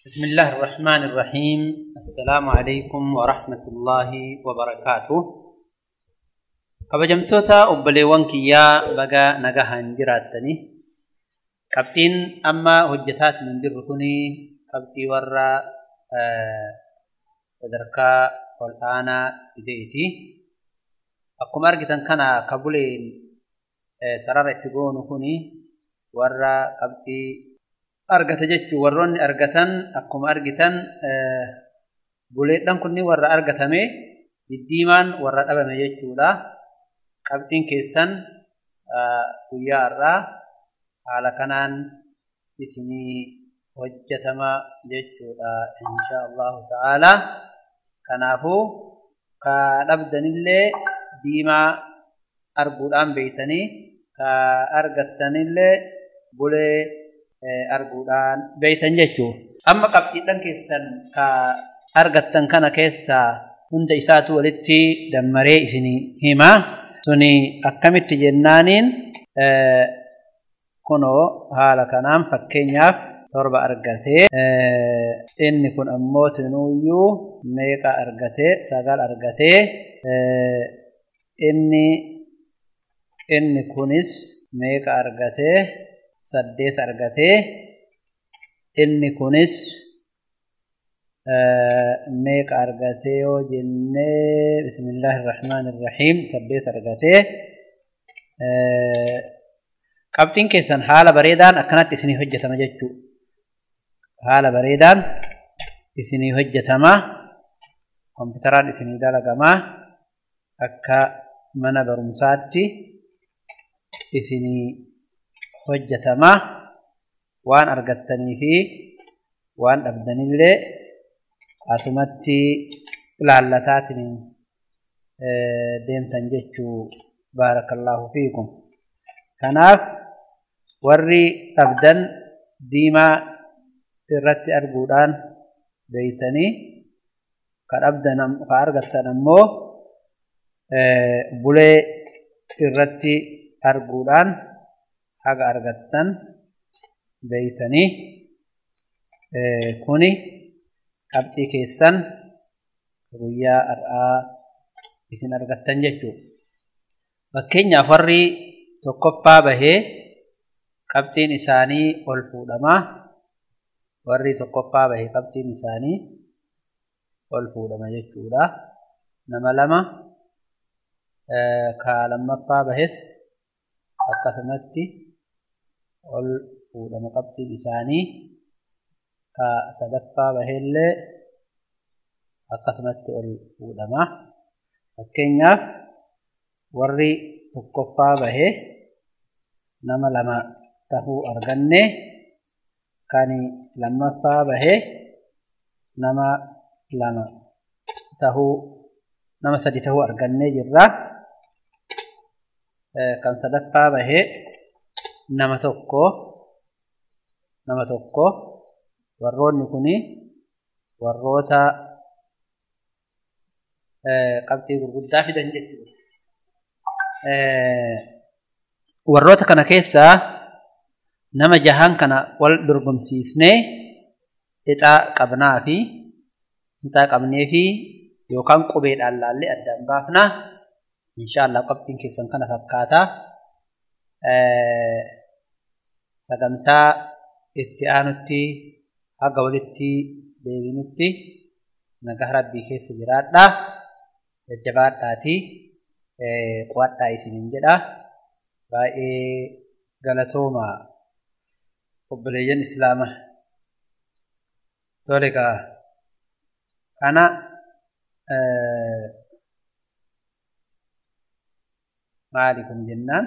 بسم الله الرحمن الرحيم. السلام عليكم ورحمة الله وبركاته. Kabajamtoota obboleewwan kiyyaa, baga nagahaan jiraattani. Qabxiin amma hojjetaatiin hin jirru kuni qabxii warra sadarkaa ol aanaa fideeti. Akkuma argitan kana kabuleen sarara itti goonu kuni warra qabxii argate jechuu. Warroonni argatan akkuma argitan buleedhaan kunni warra argatame, diddiimaan warra dhabame jechuudha. Qabxiin keessan guyyaa har'aa haala kanaan isinii hojjetama jechuudha, insha Allahu ta'ala. Kanaafuu ka dhabdanillee diimaa arguudhaan beeytanii, ka argattanillee bulee arguudhaan beeytan jechuudha. Amma qabxiidhaan keessan ka argattan kana keessaa hunda isaatu walitti dammaree isinii hima. Suni akkamitti jennaaniin, kunoo haala kanaan fakkeenyaaf 7 argatee, inni kun ammoo tinuuyyuu meeqa argatee? 9 argatee. Inni kunis meeqa argatee? 8 argatee. Inni kunis meeqa argatee yoo jennee, bismillaahi irrahmaani irrahiim, 8 argatee. Qabxiin keessan haala bareedaan akkanatti isinii hojjetama jechuu. Haala bareedaan isinii hojjetama. Kompiitaraan isinii dalagama. Akka mana barumsaatti isinii hojjetama. Waan argattanii fi waan dhabdanillee asumatti ilaallataatiin deemtan jechuu. Baarakallaahu fiikum. Kanaaf warri dhabdan diimaa irratti arguudhaan beeytanii, ka dhabdan, ka argattan ammoo bulee irratti arguudhaan haga argattan beeytanii. Kuni qabxii keessan guyyaa har'aa isin argattan jechuudha. Fakkeenyaaf warri tokkoffaa bahee qabxiin isaanii ol fuudhama. Warri tokkoffaa bahee qabxiin isaanii ol fuudhama jechuudha. Nama lama ka lammaffaa bahes akkasumatti ol fuudhama qabxiin isaanii. Ka sadaffaa baheellee akkasumatti ol fuudhama. Fakkeenyaaf warri tokkoffaa bahee nama lama tahuu arganne, kan lammaffaa bahee nama lama tahuu, nama sadi tahuu argannee jirra. Kan sadaffaa bahee nama tokko, nama tokko. Warroonni kuni warroota qabxii gurguddaa fidan jechuudha. Warroota kana keessaa nama jahaan kana wal dorgomsiisnee ixaa qabnaa fi ixaa qabnee fi yookaan qubeedhaan laallee addaan baafna. Inshaallah qabxiin keessan kana fakkaata. Sagantaa itti aanutti haga walitti deebinutti nagaa Rabbii keessa jiraadha. Jajjabaadhaatii qo'adhaa isiniin jedha. Baay'ee galatooma, obboleeyyan Islaamaa. Tole egaa kana maali kun jennaan,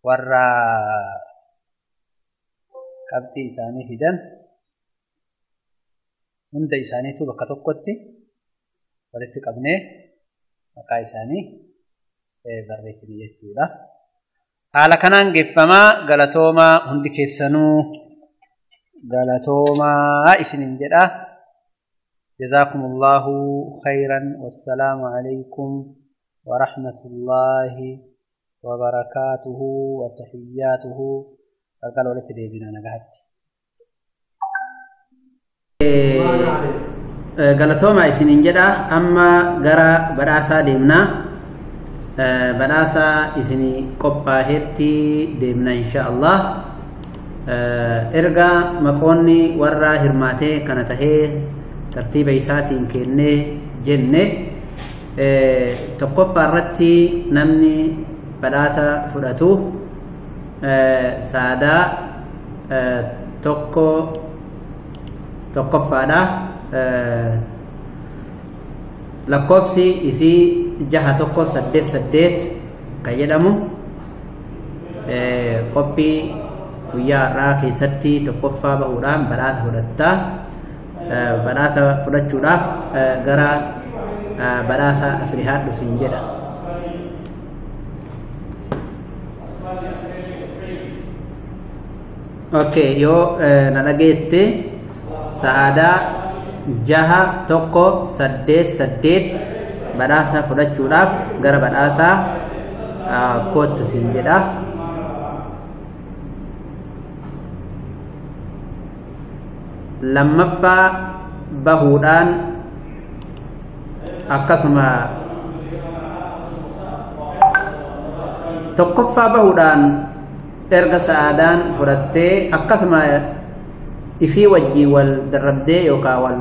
warra qabxii isaanii fidan hunda isaaniitu bakka tokkotti walitti qabnee maqaa isaanii barreessine jechuudha. Haala kanaan geeffamaa. Galatoomaa, hundi keessanuu galatoomaa isiniin jedha. جزاكم الله خيرا، والسلام عليكم ورحمة الله وبركاته وتحياته. قال ولت ديبنا نغات. Galatooma isiniin jedha. Amma gara badhaasaa deemna. Badhaasaa isinii qophaahetti deemna insha Allah. Erga maqoonni warra hirmaatee kana tahee tartiiba isaatiin kennee jenne, tokkoffaa irratti namni badhaasa fudhatu Saadaa tokko tokkoffaadha. Lakkoofsi isii 6188 kan jedhamu qophii guyyaa har'aa keessatti tokkoffaa bahuudhaan badhaasa fudhatta. Badhaasa fudhachuudhaaf gara badhaasa as dhihaadhu siin jedha. Okay, yoo na dhageette, Sa'aadaa 6188 badhaasa fudhachuudhaaf gara badhaasaa koottu siin jedha. Lammaffaa bahuudhaan akkasuma tokkoffaa bahuudhaan erga Sa'aadaan fudhattee akkasuma ifii wajjii wal darrabdee yookaan wal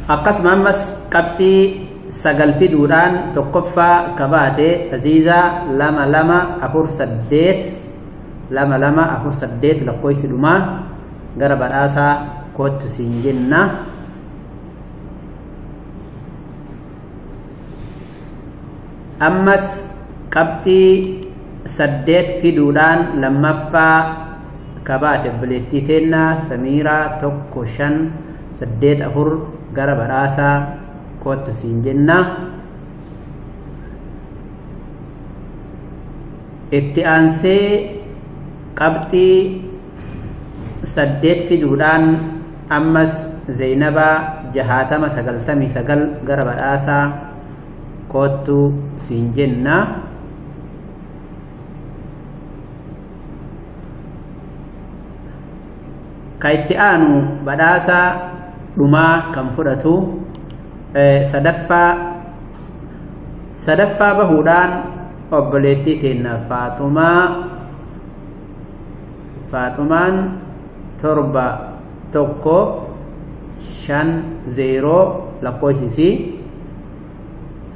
akkasuma ammas qabxii 9 fiduudhaan tokkoffaa kabaate Aziizaa 2248, 2248 lakkoofsi dhumaa, gara badhaasaa koottu siin jenna. Ammas qabxii 8 fiduudhaan lammaffaa kabaate obboleettii teennaa Samiiraa 1584 gara badhaasaa koottu siin jenna. Itti aansee qabxii 8 fiduudhaan ammas Zeenabaa 6099 gara badhaasaa koottu siin jenna. Ka itti aanu badhaasa dhumaa kan fudhatu sadaffaa bahuudhaan obboleettii teenna Faatumaa. Faatumaan 7150 lakkoofsisii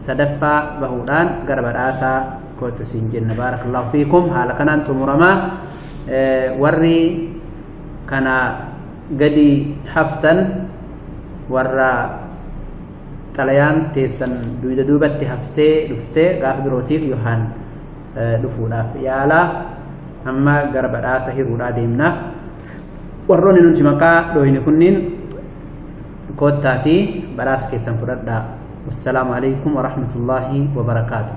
sadaffaa bahuudhaan gara badhaasaa kootu siin jenna. Baarakallahu fiikum. Haala kanaan xumuramaa. Warri kana gadi haftan, warra xalayaan teessan duyda duubatti haftee dhuftee, gaafa birootiif yookaan dhufuudhaaf yaalaa. Amma gara badhaasa hiruudhaa deemna. Warroonni nuti maqaa dhooyne kunniin koottaatii badhaasa keessan fudhadhaa. Wassalaamu alaikum warahmatullaahi wabarakaatu.